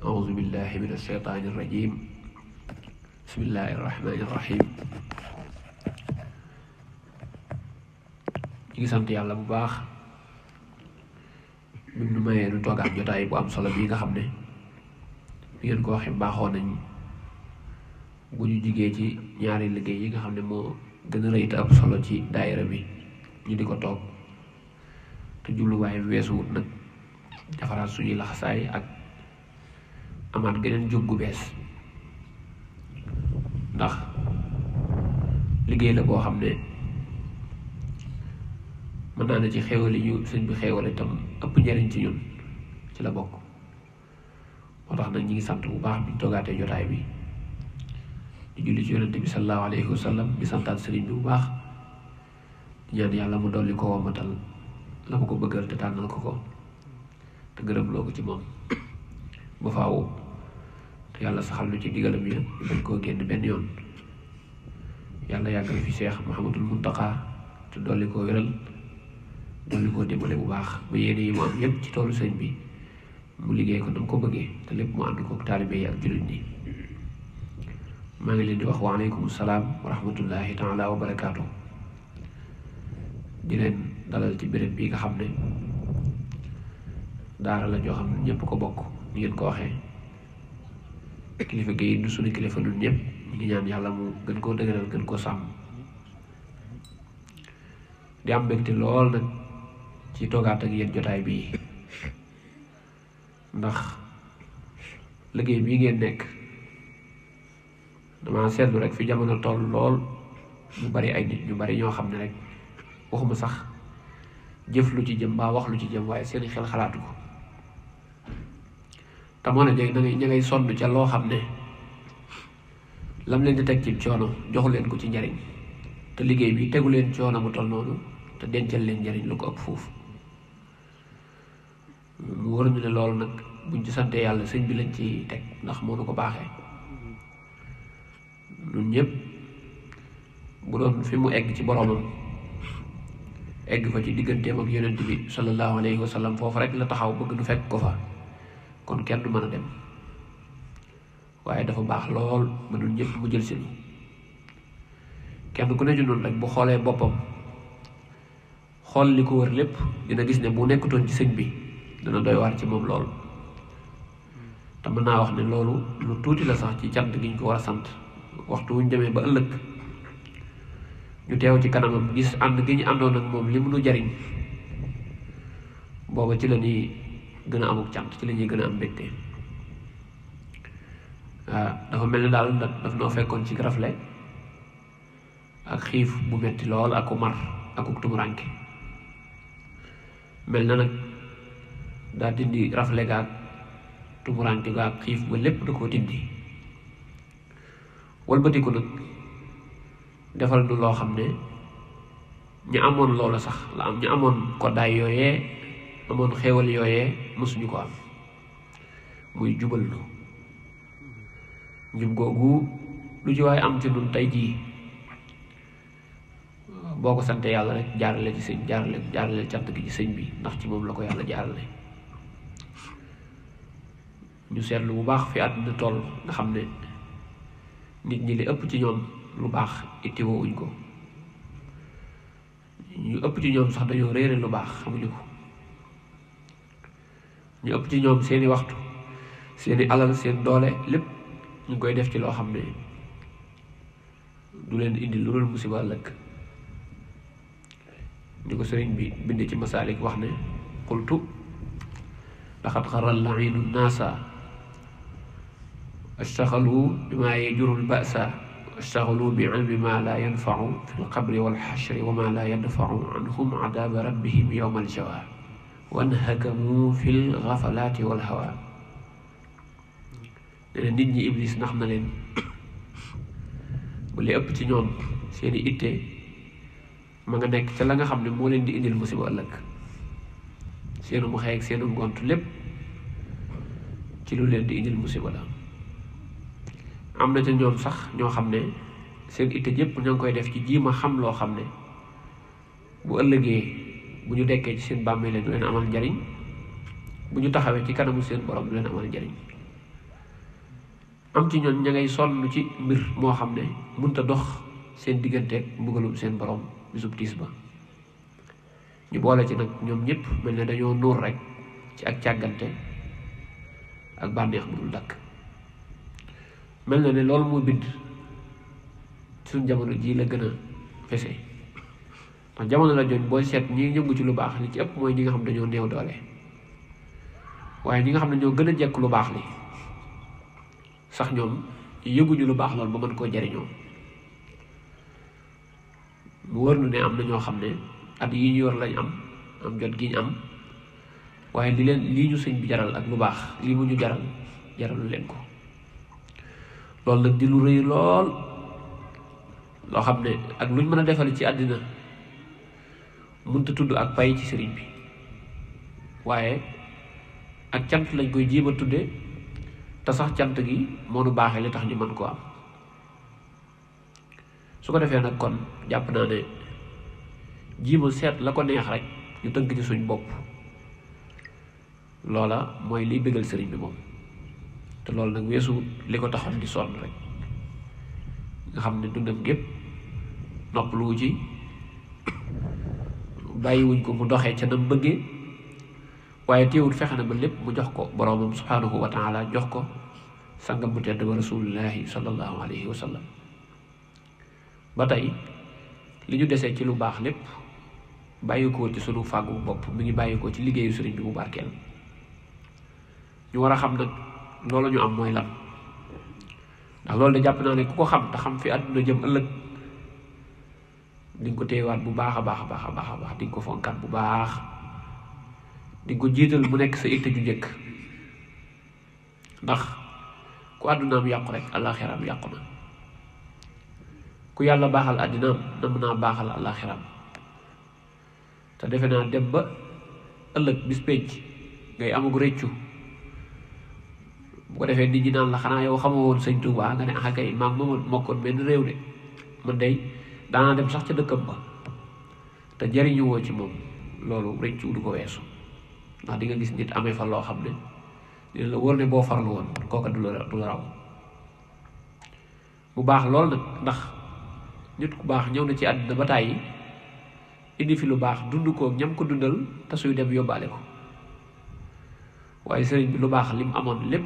أعوذ بالله من الشيطان الرجيم بسم الله الرحمن الرحيم ñi ngi sant yàlla bu baax bi nu mayee nu toogaat jotaay bu am solo bii nga xam ne bi ngeen ko waxee baaxoo nañ bu ñu jigee ci ñaari liggéey yi nga xam ne moo gën a rëy te ëpp solo ci daayira bi ñu di ko toog te jubluwaay weesuwut nag defaraat suñuy laxasaay ak amaat geneen jóg gu bees ndax liggéey la boo xam ne mën naa ne ci xéewal yi ñu sëñ bi xéewal itam ëpp njariñ ci ñun ci la bokk moo tax nag ñi ngi sant bu baax bi ñu toogaatee jotaay bi di julli ci yonente bi sallallahu alayhi wa sallam di santaat sëriñ bi bu baax di ñaan yàlla mu dolli ko womatal la ma ko bëggal te tànnal ko te gërëm loo ko ci moom ba faaw te yàlla saxal nu ci digalam yi bañ koo génn benn yoon yàlla yàggal fi Cheikh Mouhamadul Muntaqa te dolli koo wéral dolli koo dimbale bu baax ba yéene yi mu am yépp ci toolu sëñ bi mu liggéey ko nam ko bëggee te lépp mu ànd ko taalibe yi ak jullit ñi maa ngi leen di wax waaleykum salaam wa rahmatullahi taala wa barakaatu di leen dalal ci béréb bi nga xam ne daara la joo xam ne ñëpp ko bokk ni ngeen ko waxee kilifa gi du suñu kilifa ñun ñëpp ñu ngi ñaan yàlla mu gën koo dëgëral gën koo sàmm di am mbégte lool nag ci toogaat ak yéen jotaay bii ndax liggéey bii ngeen nekk dama seetlu rek fi jamono toll lool mu bari ay nit ñu bari ñoo xam ne rek waxuma sax jëf lu ci jëm mbaa wax lu ci jëm waaye seeni xel xalaatu ko te moo ne ña ngay sonn ca loo xam ne lam leen di teg ci coono joxu leen ko ci njariñ te liggéey bi tegu leen coono mu toll noonu te dencal leen njariñ lu ko ëpp foofu mu war ñu ne loolu nag buñ ci sante yàlla sëñ bi lañ ci teg ndax moo nu ko baaxee ñun ñëpp bu doon fi mu egg ci boromam egg fa ci digganteem ak yonent bi sallallahu alayhi wa sallam foofu rek la taxaw bëgg nu fekk ko fa kon kenn du mën a dem waaye dafa baax lool ba ñun ñëpp mu jël si nu kenn ku ne ci noonu rek bu xoolee boppam xool li ko wër lépp dina gis ne bu nekkutoon ci sëñ bi dana doy waar ci moom lool te mën naa wax ne loolu lu tuuti la sax ci cant gi ñu ko war a sant waxtu wuñ demee ba ëllëg ñu teew ci kanamam gis ànd gi ñu àndoon ak moom li mu nu jariñ booba ci la ñuy gën a amuk cant ci la ñuy gën a am mbégte waaw dafa mel ni daal daf noo fekkoon ci rafle ak xiif bu metti lool ak ku mar ak ku tumuranke mel na nag daa dindi rafle gaag tumuranke gaag xiif ba lépp da koo dindi walbatiku nag defal nu loo xam ne ñu amoon loola sax la am ñu amoon koddaay yooyee amoon xéewal yooyee mësuñu ko am muy jubal nu njub googu lu ci waaye am ci nun tey jii boo ko sante yàlla rek jaarale ci sëñ jaarale cant gi ci sëñ bi ndax ci moom la ko yàlla jaarale ñu seetlu bu baax fi àddina toll nga xam ne nit ñi li ëpp ci ñoom lu baax ittiwoowuñ ko ñu ëpp ci ñoom sax dañoo réere lu baax xamuñu ko ñu ëpp ci ñoom seeni waxtu seeni alal seen doole lépp ñu ngi koy def ci loo xam ne du leen indi lu dul musiba ëllëg ñu ko sëriñ bi bind ci masaalik wax ne qultu laqad xaral lainu naasa ashtaxalu bima yajurul ba'sa ashtaxalu bi ilmi ma la yanfau fi lqabri walxashri wa ma la yadfau anhum adaba rabbihim yowma aljawa wanhakamu fi lgafalaati walhawa nee na nit ñi iblis nax na leen ba li ëpp ci ñoom seeni itte ma nga nekk ca la nga xam ne moo leen di indil musiba ëllëg seenu mu xëy ak seenu ngont lépp ci lu leen di indil musiba la am na ca ñoom sax ñoo xam ne seen itte yépp ña ngi koy def ci jiima xam loo xam ne bu ëllëgee bu ñu dekkee ci seen bàmmeel du leen amal njariñ bu ñu taxawee ci kanamu seen borom du leen amal njariñ am ci ñoon ña ngay sonn ci mbir moo xam ne mënta dox seen digganteeg mbugalum seen borom bisub tiis ba ñu boole ci nag ñoom ñëpp mel ne dañoo nuur rek ci ak càggante ak bànneex bu dul dakk mel na ne loolu moo bind suñ jamono ji la gën a fese ndax jamono la jooju booy seet ñi yëngu ci lu baax li ci ëpp mooy ñi nga xam dañoo néew doole waaye ñi nga xam ne ñoo gën a jekk lu baax li sax ñoom yëguñu lu baax loolu ba mën koo jariñoo mu wër nu ne am na ñoo xam ne at yi ñu yor lañ am jot gi ñu am waaye lii ñu sëñ bi jaral ak lu baax lii mu ñu jaralu leen ko loolu nag di lu rëy lool loo xam ne ak luñ mën a defal ci àddina mënta tudd ak pay ci sëriñ bi waaye ak cant lañ koy jéem a tudde te sax cant gi moo nu baaxee li tax ñu mën koo am su ko defee nag kon jàpp naa ne jiima seet la ko neex rek ñu tënk ci suñ bopp loola mooy liy bëggal sëriñ bi moom te loolu nag weesu li ko taxoon di sonn rek nga xam ne dundam gépp noppaluwu ci bàyyiwuñ ko mu doxee ca nam bëggee waaye teewul fexe na ba lépp mu jox ko boroomam subhanahu wa taala jox ko sangam bu tedd ba rasulullahi sallallahu alayhi wa sallam ba tey li ñu desee ci lu baax lépp bàyyi ko ci sunu fàggu bopp mi ngi bàyyi ko ci liggéeyu sëriñ bi mu barkeel ñu war a xam nag loolu ñu am mooy lan ndax loolu de jàpp naa ne ku ko xam te xam fi àdduna jëm ëllëg di nga ko téyewaat bu baax a baax a baax a baax a baax di nga ko fonkaat bu baax di nga ko jiital mu nekk sa itte ju njëkk ndax ku àddunaam yàqu rek àllaaxiraam yàqu na ku yàlla baaxal àddinaam na mën naa baaxal àllaaxiraam te defe naa dem ba ëllëg bis penc ngay amug réccu bu ko defee nit ñi naan la xanaa yow xamoo woon sëñ Tuubaa nga ne ah kay maam ma mokkoon benn réew de man day daanaa dem sax ca dëkkam ba te jariñu woo ci moom loolu réccu du ko weesu ndax di nga gis nit amee fa loo xam ne dina la wóor ne boo farlu woon kooka du la raw bu baax lool nag ndax nit ku baax ñëw na ci àddina ba tàyyi indi fi lu baax dund ko ñam ko dundal te suy dem yóbbaale ko waaye sëriñ bi lu baax lim amoon lépp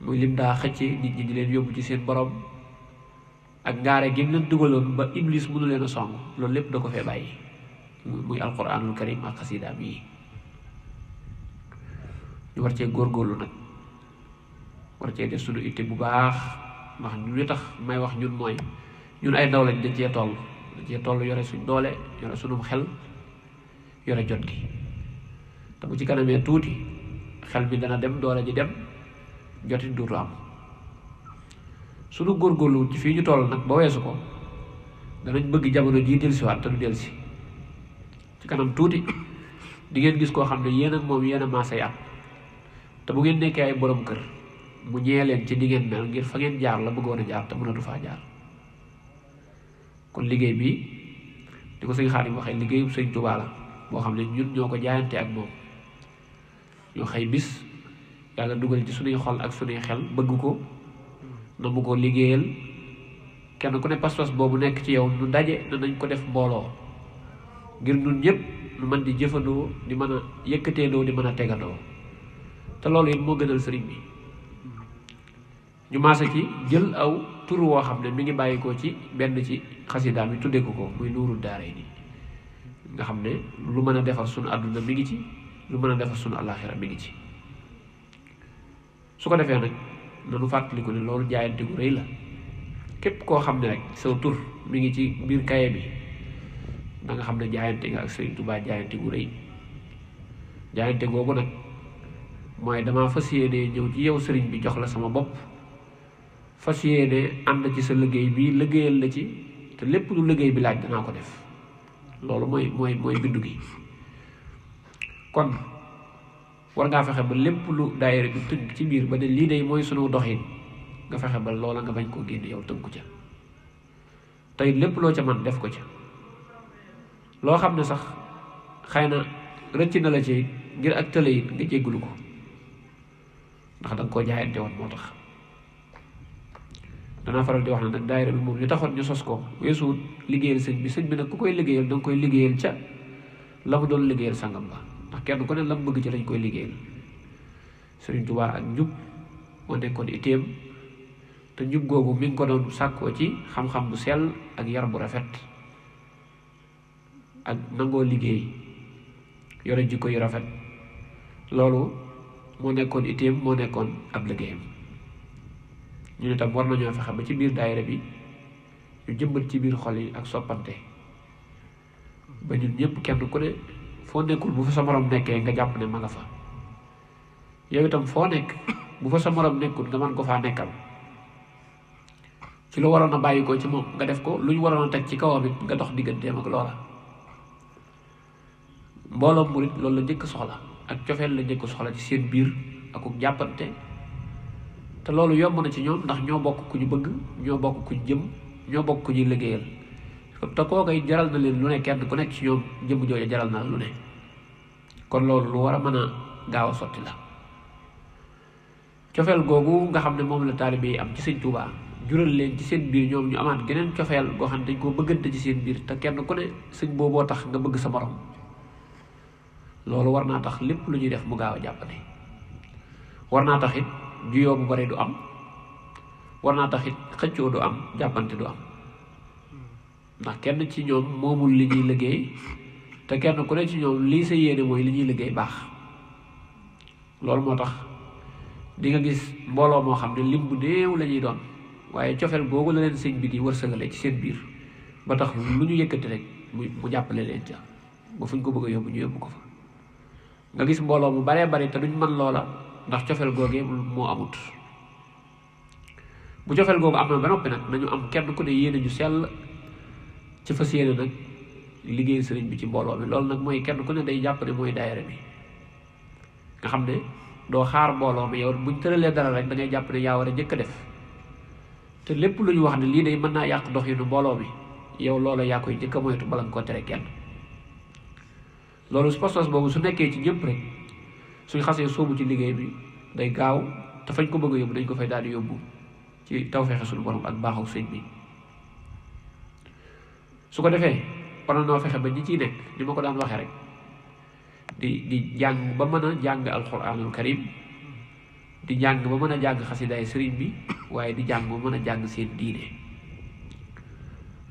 muy lim daa xëcce nit ñi di leen yóbbu ci seen borom ak ngaare gi mu leen dugaloon ba iblis mënu leen a song loolu lépp da ko fee bàyyi muy alquranul karim ak xasidaam yi ñu war cee góorgóorlu nag war cee def suñu itte bu baax ndax ñu li tax may wax ñun mooy ñun ay ndaw lañ dañ cee toll yore suñ doole yore suñu xel yore jot gi te bu ci kanamee tuuti xel mi dana dem doole ji dem jotin duutu am suñu góorgóorlu ci fii ñu toll nag ba weesu ko danañ bëgg jamono jii dellusiwaat te du dellusi ci kanam tuuti di ngeen gis koo xam ne yéen ak moom yéen a maasay at te bu ngeen nekkee ay borom kër mu ñee leen ci di ngeen mel ngir fa ngeen jaar la bëggoon a jaar te mënatu faa jaar kon liggéey bi di ko sëñ Xaadim waxee liggéeyu sëñ Tuubaa la boo xam ne ñun ñoo ko jaayante ak moom ñoo xëy bis yàlla dugal ci suñuy xol ak suñuy xel bëgg ko na mu ko liggéeyal kenn ku ne pas-pas boobu nekk ci yow nu daje na nañ ko def mbooloo ngir ñun ñëpp nu mën di jëfandoo di mën a yëkkateendoo di mën a tegandoo te loolu it moo gënal sëriñ bi ñu maasa ci jël aw tur woo xam ne mi ngi bàyyikoo ci benn ci xasidaam yi tuddee ko muy nuuru daaray ni nga xam ne lu mën a defar sunu àdduna mi ngi ci lu mën a defar sunu àllaaxira mi ngi ci su ko defee nag nanu fàttaliku ne loolu jaayante gu rëy la képp koo xam ne rek sa tur mi ngi ci biir kaye bi da nga xam ne jaayante nga ak Sëriñ Tuubaa jaayante gu rëy jaayante googu nag mooy dama fas yéene ñëw ci yow sëriñ bi jox la sama bopp fas yéene ànd ci sa liggéey bi liggéeyal la ci te lépp lu liggéey bi laaj danaa ko def loolu mooy bindu gi kon war ngaa fexe ba lépp lu daayira bi tënk ci biir ba ne lii day mooy sunu doxin nga fexe ba loola nga bañ koo génne yow tënku ca tey lépp loo ca man def ko ca loo xam ne sax xëy na rëcc na la ci ngir ak tële it nga jéggulu ko ndax da nga koo jaayante woon moo tax. danaa faral di wax ne nag daayira bi moom li taxoon ñu sos ko weesuwut liggéeyal sëñ bi nag ku koy liggéeyal da nga koy liggéeyal ca la mu doon liggéeyal sangam ba, ndax kenn ku ne la mu bëgg ci lañ koy liggéeyal. Sëriñ Tuubaa ak njub moo nekkoon itteem, te njub googu mi ngi ko doon sàkkoo ci xam-xam bu sell ak yar bu rafet ak nangoo liggéey yore jikko yu rafet. loolu moo nekkoon itteem, moo nekkoon ab liggéeyam. ñu ne tam war nañoo fexe ba ci biir daayira bi ñu jëmbat ci biir xol yi ak soppante, ba ñun ñëpp kenn ku ne foo nekkul bu fa sa morom nekkee nga jàpp ne ma nga fa, yow itam foo nekk bu fa sa morom nekkul nga mën ko faa nekkal. ci lu waroon a bàyyi ko ci moom nga def ko, lu ñu waroon a teg ci kawam it nga dox digganteem ak loola. mbooloom murit loolu la njëkk soxla, ak cofeel la njëkk soxla ci seen biir akuk jàppante. te loolu yomb na ci ñoom ndax ñoo bokk ku ñu bëgg, ñoo bokk ku ñu jëm, ñoo bokk ku ñuy liggéeyal. te kookay jaral na leen lu ne, kenn ku nekk ci ñoom jëmm jooja jaral na lu ne. kon loolu lu war a mën a gaaw a sotti la. cofeel googu nga xam ne moom la taalibe yi am ci sëñ Tuubaa jural leen ci seen biir ñoom ñu amaat geneen cofeel goo xam ne dañ koo bëggante ci seen biir, te kenn ku ne sëñ booboo tax nga bëgg sa morom. loolu war naa tax lépp lu ñuy def mu gaaw a jàppale. war naa tax it juyoo bu bari du am, war naa tax it xëccoo du am, jàppante du am, ndax kenn ci ñoom moomul li ñuy liggéey, te kenn ku ne ci ñoom lii sa yéene mooy li ñuy liggéey baax. loolu moo tax di nga gis mbooloo moo xam ne lim bu néew la ñuy doon, waaye cofeel googu la leen sëñ bi di wërsëgale ci seen biir, ba tax lu ñu yëkkati rek mu jàppale leen ca ba fuñ ko bëgg a yóbbu ñu yóbbu ko fa. nga gis mbooloo mu baree bari te duñ mën loola ndax cofeel googee moo amut. bu cofeel googu am na ba noppi nag nañu am kenn ku ne yéene ju sell ci fas yéene nag liggéey sëriñ bi ci mbooloo mi. loolu nag mooy kenn ku ne day jàpp ne mooy daayira bi, nga xam ne doo xaar mbooloo mi yow buñ tëralee dara rek da ngay jàpp ne yaa war a njëkk a def, te lépp lu ñu wax ne lii day mën naa yàq doxinu mbooloo mi yow loola yaa koy njëkk a moytu bala nga ko tere kenn. loolu pas-pas boobu su nekkee ci ñëpp rek suñ xasee sóobu ci liggéey bi day gaaw, te fañ ko bëgg a yóbbu dañ ko fay daal di yóbbu ci tawfeexe suñu borom ak baaxu sëñ bi. su ko defee war na noo fexe ba ñi ciy nekk ni ma ko daan waxee rek di jàng ba mën a jàng alxuraanul karim, di jàng ba mën a jàng xasidaay sëriñ bi, waaye di jàng ba mën a jàng seen diine.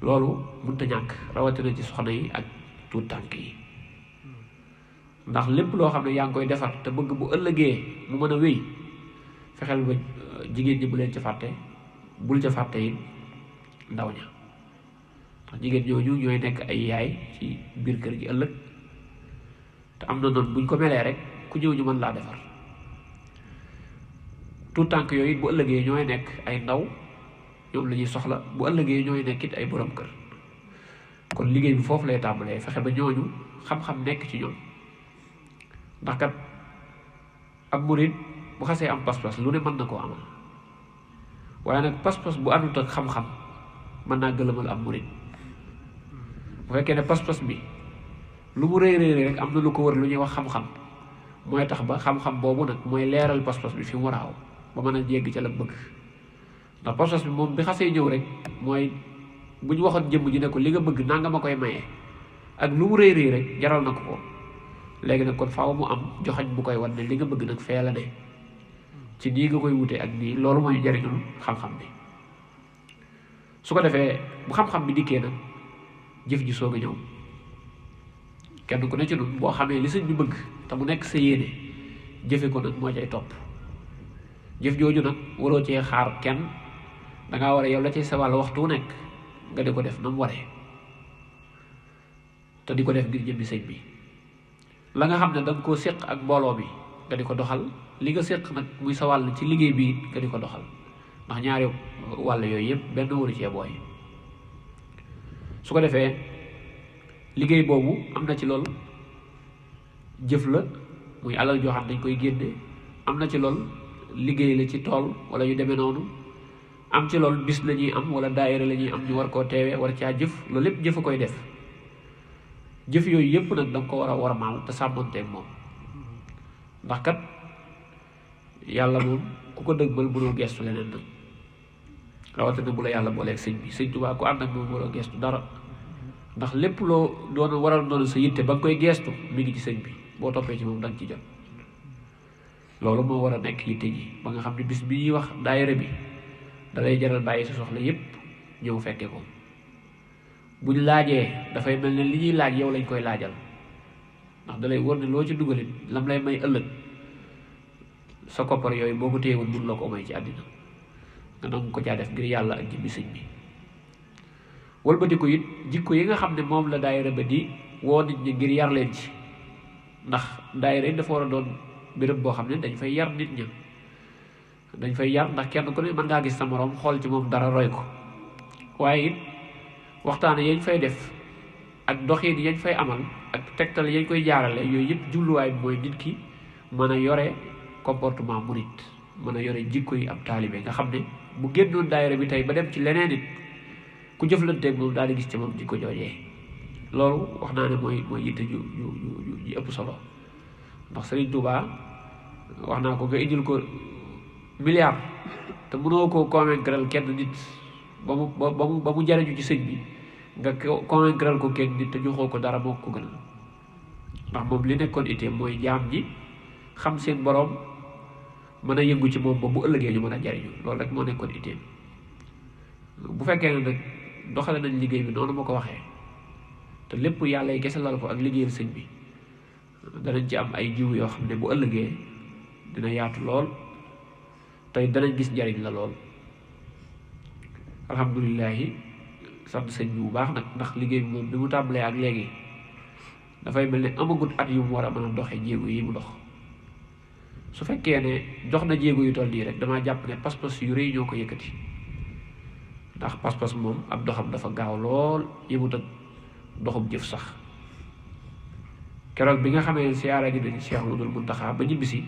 loolu mënut a ñàkk rawatina ci soxna yi ak tuut tànk yi, ndax lépp loo xam ne yaa ngi koy defar te bëgg bu ëllëgee mu mën a wéy, fexeel ba jigéen ñi bu leen ca fàtte, bul ca fàtte it ndaw ña, ndax jigéen ñooñu ñooy nekk ay yaay ci biir kër gi ëllëg, te am na noonu buñ ko melee rek ku ñëw ñu mën laa defar. tuut tànk yooyu it bu ëllëgee ñooy nekk ay ndaw, ñoom la ñuy soxla, bu ëllëgee ñooy nekk it ay borom kër. kon liggéey bi foofu lay tàmbalee, fexe ba ñooñu xam-xam nekk ci ñoom, ndax kat ab murid bu xasee am pas-pas lu ne mën na koo amal, waaye nag pas-pas bu àndut ak xam-xam mën naa gëlëmal ab murid. bu fekkee ne pas-pas bi lu mu rëy rek am na lu ko wër lu ñuy wax xam-xam, mooy tax ba xam-xam boobu nag mooy leeral pas-pas bi fi mu war a aw ba mën a jégg ca la bëgg. ndax pas-pas bi moom bi xasee ñëw rek mooy bu ñu waxoon jëmm ji ne ko li nga bëgg nanga ma koy maye, ak lu mu rëy rek jaral na ko. léegi nag kon faaw mu am joxañ bu koy wan ne li nga bëgg nag fee la ne, ci nii nga koy wutee ak nii. loolu mooy njariñul xam-xam bi. su ko defee bu xam-xam bi dikkee nag jëf ji soog a ñëw. kenn ku ne ci nun boo xamee li sëñ bi bëgg te mu nekk sa yéene, jëfe ko nag moo cay topp. jëf jooju nag waroo cee xaar kenn, dangaa war a yow la ci sa wàll waxtu nekk nga di ko def na mu waree, te di ko def ngir jëmmi sëñ bi. la nga xam ne danga koo séq ak mbooloo bi nga di ko doxal, li nga séq nag muy sa wàll ci liggéey bi nga di ko doxal, ndax ñaari wàll yooyu yëpp benn waru cee booy. su ko defee liggéey boobu am na ci lool jëf la, muy alal joo xam dañ koy génne, am na ci lool liggéey la ci tool wala yu demee noonu, am ci lool bis la ñuy am wala daayira la ñuy am ñu war koo teewee war caa jëf. loolu lépp jëf a koy def. jëf yooyu yëpp nag danga ko war a warmaal te sàmmonteeg moom, ndax kat yàlla moom ku ko dëgmal mënoo gestu leneen nag rawatina bu la yàlla booleeg sëñ bi sëñ Tuubaa ku ànd ak moom waroo gestu dara ndax lépp loo waral doon sa yitte ba nga koy gestu mi ngi ci sëñ bi boo toppee ci moom da nga ci jot loolu moo war a nekk yitte ji ba nga xam ne bis bi ñuy wax daayira bi da lay jaral bàyyi sa soxla yépp ñëw fekke ko buñ laajee dafay mel ne li ñuy laaj yow lañ koy laajal ndax da lay wóor ne loo ci dugalit lam lay may ëllëg sa koppar yooyu boo ko téyewoon mun la ko may ci àddina nga nangu ko caa def ngir yàlla ak jëmmi sëñ bi wëlbati ko it jikko yi nga xam ne moom la daayira ba di woo nit ñi ngir yar leen ci ndax daayira yi dafa war a doon béréb boo xam ne dañ fay yar nit ña dañ fay yar ndax kenn ku ne mën ngaa gis sa moroom xool ci moom dara roy ko waaye it waxtaane yañ fay def ak doxiin yañ fay amal ak tegtal yañ koy jaarale yooyu yëpp jubluwaay bi mooy nit ki mën a yore comportement murit mën a yore jikko yi ab taalibe nga xam ne bu génnoon daayira bi tey ba dem ci leneen it ku jëflanteeg moom daal di gis ci moom jikko joojee loolu wax naa ne mooy yitte ju ëpp solo ndax Sëriñ Tuubaa wax naa ko nga indil ko milliard te mënoo koo convaincre kenn nit ba mu jariñu ci sëñ bi nga convaincre ko kenn nit te joxoo ko dara moo ko gënal ndax moom li nekkoon itam mooy jaam ñi xam seen boroom mën a yëngu ci moom ba bu ëllëgee ñu mën a jariñu loolu rek moo nekkoon itam bu fekkee ne nag doxale nañ liggéey bi noonu ma ko waxee te lépp yàlla yi kese lal ko ak liggéeyal sëñ bi danañ ci am ay jiw yoo xam ne bu ëllëgee dina yaatu lool tey danañ gis njariñ la lool alhamdulilahi sant sëñ bi bu baax nag ndax liggéey bi moom bi mu tàmbalee ak léegi dafay mel ne amagut at yu mu war a mën a doxee jéego yi mu dox su fekkee ne dox na jéego yu toll nii rek damaa jàpp ne pas-pas yu rëy ñoo ko yëkkati ndax pas-pas moom ab doxam dafa gaaw lool yëmut ak doxum jëf sax keroog bi nga xamee siyaara ji dañu Cheikh Ahmadul Muntaxa ba ñibbisi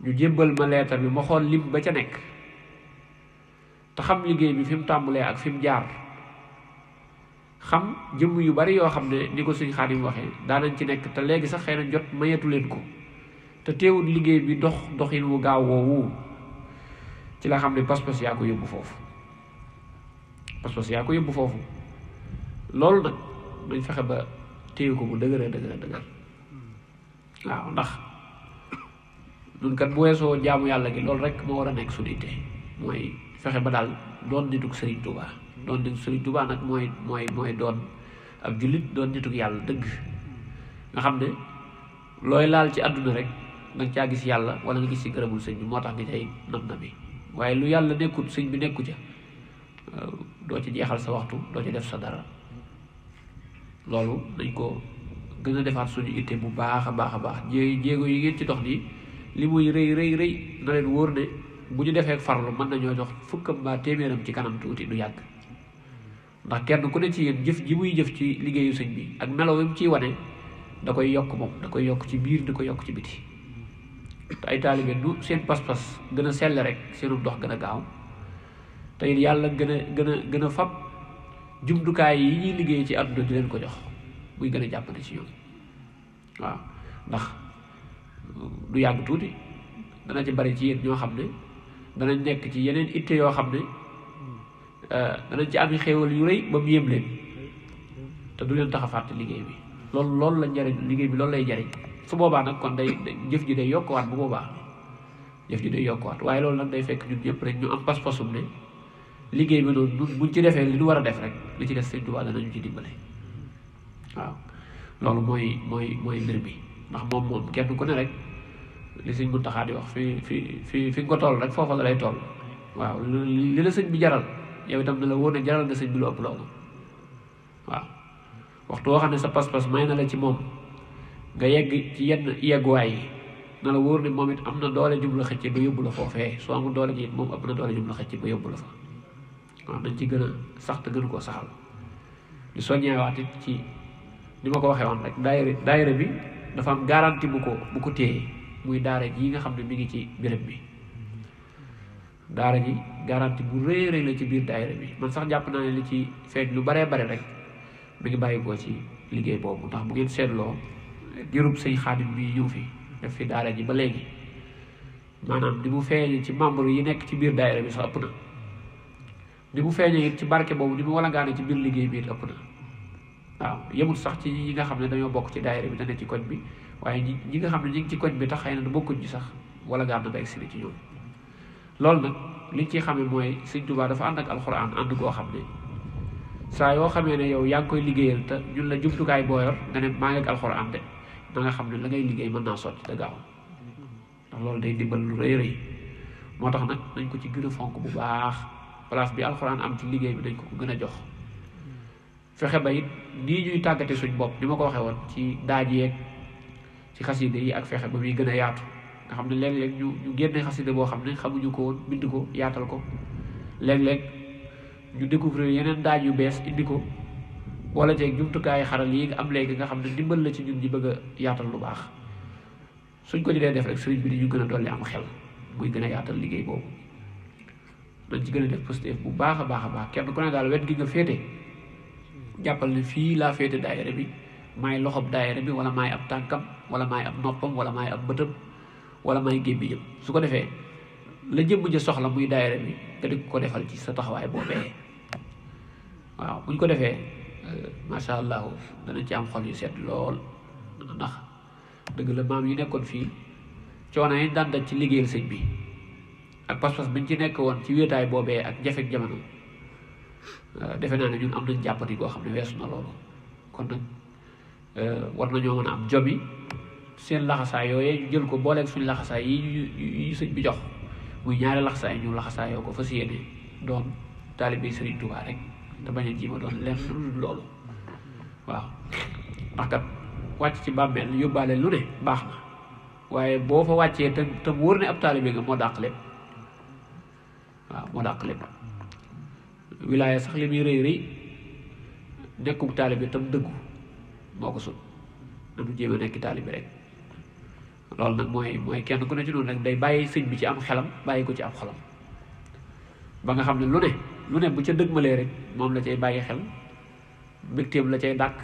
ñu jébbal ma leetar bi ma xool lim ba ca nekk te xam liggéey bi fi mu tàmbulee ak fi mu jaar xam jëmm yu bari yoo xam ne ni ko suñ Xaadim waxee daanañ ci nekk te léegi sax xëy na jot mayetu leen ko te teewul liggéey bi doxin wu gaaw woowu ci la xam ne pas-pas yaa ko yóbbu foofu pas-pas yaa ko yóbbu foofu loolu nag dañ fexe ba téye ko bu dëgër waaw ndax ñun kat bu weesoo jaamu yàlla gi loolu rek moo war a nekk suñu yitte mooy fexe ba daal doon nituk Sëriñ Tuubaa doon nituk Sëriñ Tuubaa nag mooy doon ab jullit doon nituk yàlla dëgg nga xam ne looy laal ci àdduna rek danga caa gis yàlla wala nga gis ci gërëmul sëñ bi moo tax nga cay nam bi waaye lu yàlla nekkut sëñ bi nekku ca doo ci jeexal sa waxtu doo ci def sa dara loolu dañ ko gën a defaat suñu itte bu baax a baax jéego yi ngeen ci dox nii li muy rëy na leen wóor ne bu ñu defee farlu mën nañoo jox fukkam mbaa téeméeram ci kanam tuuti du yàgg ndax kenn ku ne ci yéen jëf ji muy jëf ci liggéeyu sëñ bi ak melo wi mu ciy wane da koy yokk moom da koy yokk ci biir di ko yokk ci biti te ay taalibe du seen pas-pas gën a sell rek seenu dox gën a gaaw te it yàlla gën a fab jumtukaay yi ñuy liggéey ci àdduna di leen ko jox muy gën a jàppale ci ñoom waaw ndax du yàgg tuuti dana ci bari ci yéen ñoo xam ne danañ nekk ci yeneen itte yoo xam ne danañ ci ami xéewal yu rëy ba mu yéem leen te du leen tax a fàtte liggéey bi loolu la njariñ liggéey bi loolu lay jariñ su boobaa nag kon day jëf ji day yokkuwaat bu boobaa jëf ji day yokkuwaat waaye loolu nag day fekk ñun ñëpp rek ñu am pas-pasum ne liggéey bi noonu buñ ci defee li ñu war a def rek li ci des Sëñ Tuubaa danañu ci dimbale waaw loolu mooy mbir bi ndax moom kenn ku ne rek li Sëñ Muntaxaa di wax fi nga ko toll rek foofa la lay toll waaw li la sëñ bi jaral yow itam na la wóor ne jaral nga sëñ bi lu ëpp loolu waaw waxtu woo xam ne sa pas-pas may na la ci moom nga yegg ci yenn yegguwaay yi na la wóor ne moom it am na doole jum la xëcc ba yóbbu la foofee soo amul doole ji it moom ëpp na doole jum la xëcc ba yóbbu la fa waaw dañ ci gën a sax te gën koo saxal di soññeewaat it ci ni ma ko waxee woon rek daayira bi dafa am garantie bu ko téye muy daara ji nga xam ne mi ngi ci béréb bi daara ji garantie bu rëy la ci biir daayira bi man sax jàpp naa ne li ci feeñ lu baree bare rek mi ngi bàyyi koo ci liggéey boobu ndax bu ngeen seetloo jërub sëñ Xaadim bi ñëw fi def fi daara ji ba léegi maanaam ni mu feeñee ci membre yi nekk ci biir daayira bi sax ëpp na ni mu feeñee it ci barke boobu ni mu walangaane ci biir liggéey bi it ëpp na waaw yemul sax ci ñi nga xam ne dañoo bokk ci daayira bi dana ci koñ bi waaye ñi nga xam ne ñi ngi ci koñ bi tax xëy na du bokkuñ ci sax walangaan na ba egsi ci ñoom loolu nag liñ ciy xamee mooy Sëñ Tuubaa dafa ànd ak alxuraan ànd goo xam ne saa yoo xamee ne yow yaa ngi koy liggéeyal te ñun la jumtukaay boo yor nga ne maa ngi ak alxuraan de da nga xam ne la ngay liggéey mën naa sotti te gaaw ndax loolu day dimbal lu rëy rëy moo tax nag nañ ko ci gën a fonk bu baax place bi alxuraan am ci liggéey bi dañ ko gën a jox fexe ba it nii ñuy tàggate suñ bopp ni ma ko waxee woon ci daaj yeeg ci xaside yi ak fexe ba muy gën a yaatu nga xam ne léeg-léeg ñu génne xaside boo xam ne xamuñu ko woon bind ko yaatal ko léeg-léeg ñu découvrir yeneen daaj yu bees indi ko wala ceeg jumtukaayu xaral yi nga am léegi nga xam ne dimbal la ci ñun ñi bëgg a yaatal lu baax suñ ko dee def rek sëriñ bi di ñu gën a dolli am xel muy gën a yaatal liggéey boobu nañ ci gën a def positif bu baax a baax kenn ku ne daal wet gi nga féete jàppal ne fii laa féete daayira bi maay loxob daayira bi wala maay ab tànkam wala maay ab noppam wala maay ab bëtam wala maay gémmiñam su ko defee la jëmm ja soxla muy daayira bi nga di ko defal ci sa taxawaay boobee waaw buñ ko defee macha allah dana ci am xol yu sedd lool ndax dëgg la maam yi nekkoon fii coono yi daan daj ci liggéeyal sëñ bi ak pas-pas biñ ci nekk woon ci wéetaay boobee ak jafek jamono defe naa ne ñun am nañ jàppati goo xam ne weesu na loolu kon nag war nañoo mën a am jomi seen laxasaay yooyee ñu jël ko booleeg suñ laxasaay yi sëñ bi jox muy ñaari laxasaay ñu laxasaayoo ko fas yéene doon taalibe Sëriñ Tuubaa rek te bañ a jiima doon lenn lu loolu waaw ndax kat wàcc ci bàmmeel yóbbaale lu ne baax na waaye boo fa wàccee te mu wóor ne ab taalibe nga moo dàq lépp waaw moo dàq lépp wilaaya sax li muy rëy rëy nekkub taalibe tam dëggu moo ko sut nanu jéem a nekk taalibe rek loolu nag mooy kenn ku ne ci noonu rek day bàyyi sëñ bi ci am xelam bàyyi ko ci am xolam ba nga xam ne lu ne bu ca dëgmalee rek moom la cay bàyyi xel mbégteem la cay dàkk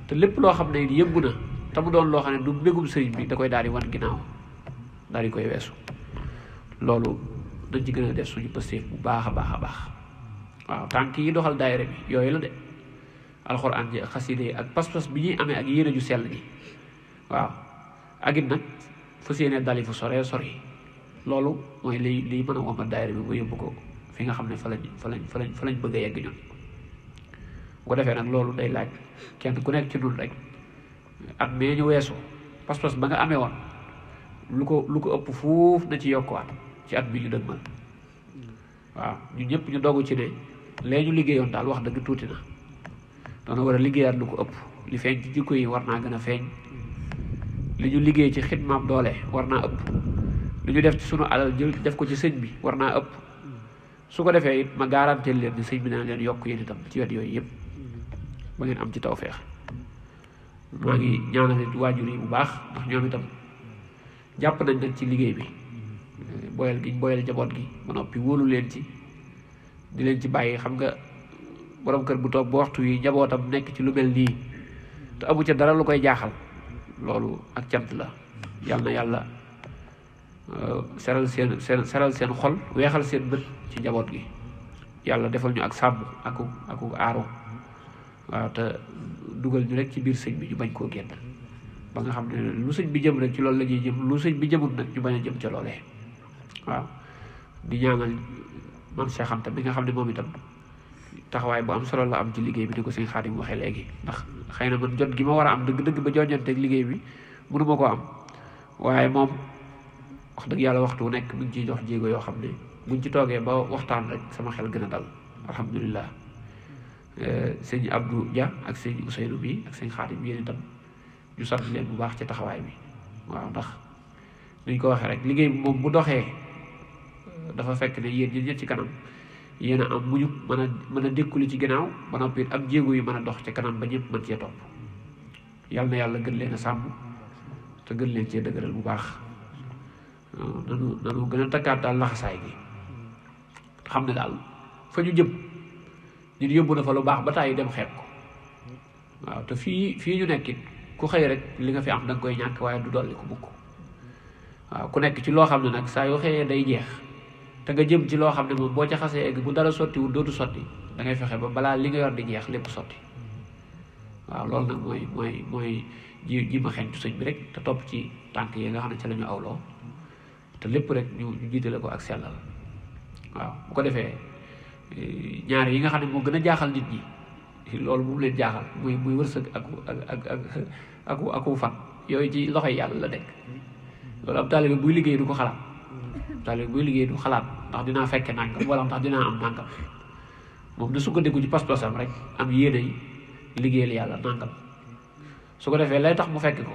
te lépp loo xam ne yëngu na te mu doon loo xam ne du mbégum sëriñ bi da koy daal di wan ginnaaw daal di koy weesu loolu dañ ci gën a def suñu pësteef bu baax a baax waaw tànk yi doxal daayira bi yooyu la de alxuraan ji ak xaside yi ak pas-pas bi ñuy amee ak yéene ju sell ji waaw ak it nag fas yéene dali fu sore loolu mooy liy mën a womat daayira bi ba yóbbu ko fi nga xam ne fa lañ bëgg a yegg ñun bu ko defee nag loolu day laaj kenn ku nekk ci nun rek at mee ñu weesu pas-pas ba nga amee woon lu ko ëpp fuuf na ci yokkuwaat ci at bi ñu dëgmal waaw ñun ñëpp ñu dogu ci ne lee ñu liggéeyoon daal wax dëgg tuuti na doona war a liggéeyaat lu ko ëpp li feeñ ci jikko yi war naa gën a feeñ li ñu liggéey ci xidmaam doole war naa ëpp li ñu def ci sunu alal jël def ko ci sëñ bi war naa ëpp su ko defee it ma garanteel leen ni sëñ bi dana leen yokk yéen itam ci wet yooyu yëpp ba ngeen am ci tawfeex maa ngi ñaanal it waajur yi bu baax ndax ñoom itam jàpp nañ nag ci liggéey bi boyal jaboot gi ba noppi wóolu leen ci di leen ci bàyyi xam nga borom kër bu toog ba waxtu yi njabootam nekk ci lu mel nii te amu ca dara lu koy jaaxal loolu ak cant la yal na yàlla seral seen xol weexal seen bët ci njaboot gi yàlla defal ñu ak sàmm aku aaru waaw te dugal ñu rek ci biir sëñ bi ñu bañ koo génn ba nga xam ne lu sëñ bi jëm rek ci loolu la ñuy jëm lu sëñ bi jëmut nag ñu bañ a jëm ca loolee waaw di ñaanal man Cheikh Anta bi nga xam ne moom itam taxawaay bu am solo la am ci liggéey bi ni ko sëñ Xaadim waxee léegi ndax xëy na man jot gi ma war a am dëgg-dëgg ba joñanteeg liggéey bi mënu ma ko am waaye moom wax dëgg yàlla waxtu nekk mu ngi ciy jox jéego yoo xam ne buñ ci toogee ba waxtaan rek sama xel gën a dal alhamdulilah sëñ Abdou Dia ak sëñ Ousseynou bi ak sëñ Xaadim yéen itam ñu sant leen bu baax ci taxawaay bi waaw ndax niñ ko waxee rek liggéey bi moom bu doxee dafa fekk ne yéen ñi ñet ci kanam yéen a am muñu mën a dékkuli ci ginnaaw ba noppi ak jéego yi mën a dox ci kanam ba ñëpp mën cee topp yal na yàlla gën leen a sàmm te gën leen cee dëgëral bu baax nanu gën a takkaat daal laxasaay gi xam ne daal fa ñu jëm nit yóbbu na fa lu baax ba tàyyi dem xeeb ko waaw te fii ñu nekkit ku xëy rek li nga fi am da nga koy ñàkk waaye du dolli ko mukk waaw ku nekk ci loo xam ne nag saa yoo xëyee day jeex te nga jëm ci loo xam ne moom boo ca xasee egg bu dara sottiwul dootu sotti da ngay fexe ba balaa li nga yor di jeex lépp sotti waaw loolu nag mooy ji ma xentu sëñ bi rek te topp ci tànk yi nga xam ne ci la ñu awloo te lépp rek ñu jiitale ko ak sellal waaw bu ko defee ñaar yi nga xam ne moo gën a jaaxal nit ñi loolu bu mu leen jaaxal muy wërsëg ak fan yooyu ci loxoy yàlla la nekk loolu ab taalibe buy liggéey du ko xalaat taalibe buy liggéey du xalaat ndax dinaa fekke nàngam wala ndax dinaa am nàngam moom na sukkandiku ci pas-pasam rek am yéene yi liggéeyal yàlla nàngam su ko defee lay tax mu fekk ko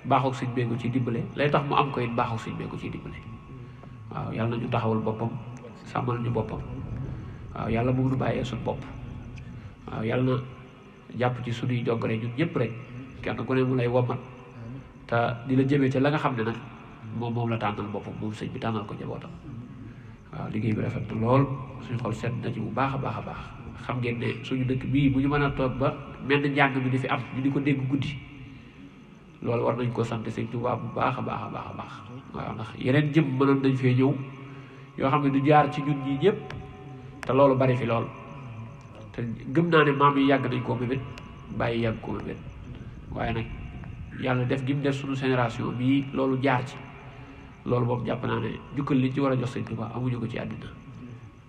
baaxul sëñ bee ko ciy dimbale lay tax mu am ko it baaxul sëñ bee ko ciy dimbale waaw yàlla na ñu taxawul boppam sàmmal ñu boppam waaw yàlla mu nu bàyyee suñ bopp waaw yàlla na jàpp ci suñuy joggare ñun ñëpp rek kenn ku ne mu lay womat te di la jëmee ca la nga xam ne nag moom la tànnal boppam moom sëñ bi tànnal ko njabootam waaw liggéey bi rafet na lool suñu xol seet na ci bu baax a baax a baax xam ngeen ne suñu dëkk bii bu ñu mën a toog ba mel na njàng mi di fi am ñu di ko dégg guddi loolu war nañ ko sant sëñ Tuubaa bu baax a baax a baax a baax waaw ndax yeneen jëm mënoon nañ fee ñëw yoo xam ne du jaar ci ñun ñii ñëpp te loolu bari fi lool te gëm naa ne maam yi yàgg nañ koo mébét bàyyi yàgg koo mébét waaye nag yàlla def gi mu def suñu génération bii loolu jaar ci loolu boobu jàpp naa ne jukkal li ci war a jox sëñ Tuubaa amuñu ko ci àddina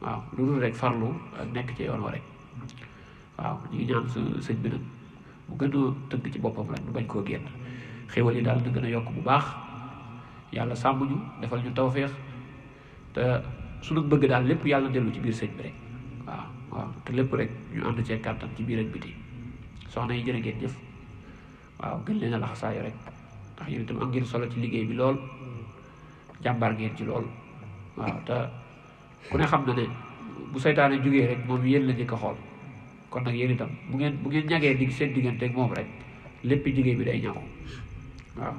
waaw lu dul rek farlu ak nekk ci yoon wa rek waaw ñu ngi ñaan sëñ bi nag mu gën a tënk ci boppam rek ñu bañ koo génn xéwal yi daal na gën a yokk bu baax yàlla sàmm ñu defal ñu tawféex te suñu bëgg daal lépp yàlla dellu ci biir sëñ bi rek waaw te lépp rek ñu ànd cee kàttan ci biir ak biti soxna yi jërë ngeen jëf waaw gën leen a laxasaayo rek ndax yéen itam am ngeen solo ci liggéey bi lool jàmbaar ngeen ci lool waaw te ku ne xam na ne bu saytaane jógee rek moom yéen la njëkk a xool kon nag yéen itam bu ngeen ñagee dig seen digganteeg moom rek lépp liggéey bi day ñaw waaw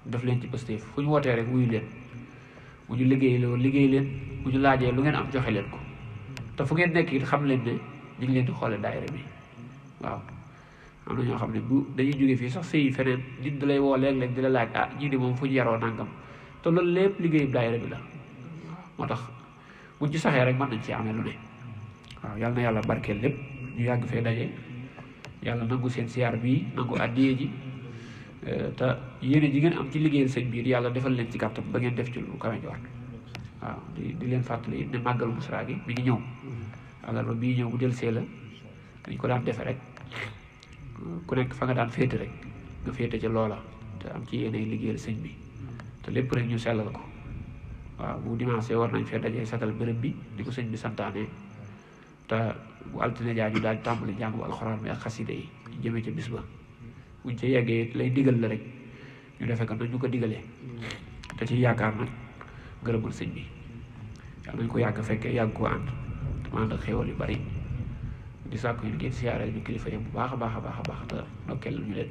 def leen ci Pastef fu ñu wootee rek wuyu leen bu ñu liggéey leen bu ñu laajee lu ngeen am joxe leen ko te fu ngeen nekk it xam leen ne ñu ngi leen di xoole daayira bi waaw am na ñoo xam ne bu dañuy jógee fii sax sëy feneen nit da lay woo léeg-léeg di la laaj ñii de moom fu ñu yaroo nangam te loolu lépp liggéeyu daayira bi la moo tax buñ ci saxee rek mën nañ ci amee lu ne waaw yàlla na yàlla barkeel lépp ñu yàgg fee daje yàlla nangu seen siyaar bii nangu àddiyee ji te yéene ji ngeen am ci liggéeyal sëñ biir yàlla defal leen ci kàttan ba ngeen def ci lu kawe njort waaw di leen fàttali ne màggalu Busra gi mi ngi ñëw àllarba bii ñëw bu del see la dañ ko daan defe rek ku nekk fa nga daan féete rek nga féete ca loola te am ci yéene liggéeyal sëñ bi te lépp rek ñu sellal ko waaw bu dimanche war nañ fee dajee satal bërëb bi di ko sëñ bi santaane te bu altine jaa ñu daal tàmbali jàngu alxuraan bi ak xaside yi jëmee ca bis ba buñ ca yeggee lay digal la rek ñu defe ko nañ ñu ko digalee te ci yaakaar nag ngërëmal sëñ bi yàlla nañ ko yàgg fekkee yàgg koo ànd te ma ànd ak xéwal yu bari di sàkku ñu ngeen siyaareel ñu kilifa yi bu baax a baax a baax a baax te ndokkeel ñu leen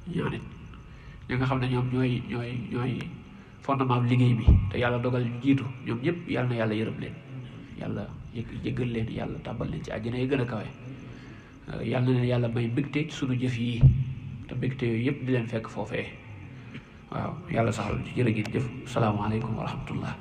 ñaanit ñi nga xam ne ñoom ñooy fondement liggéey bi te yàlla dogal ñu jiitu ñoom ñëpp yàlla na yàlla yërëm leen yàlla jéggal leen yàlla tàbbal leen ci àjjana yi gën a kawe yàlla na leen yàlla may mbégte ci sunu jëf yi te mbégte yooyu yëpp di leen fekk foofee waaw yàlla saxal ci jërë ngeen jëf salaamaaleykum wa rahmatullah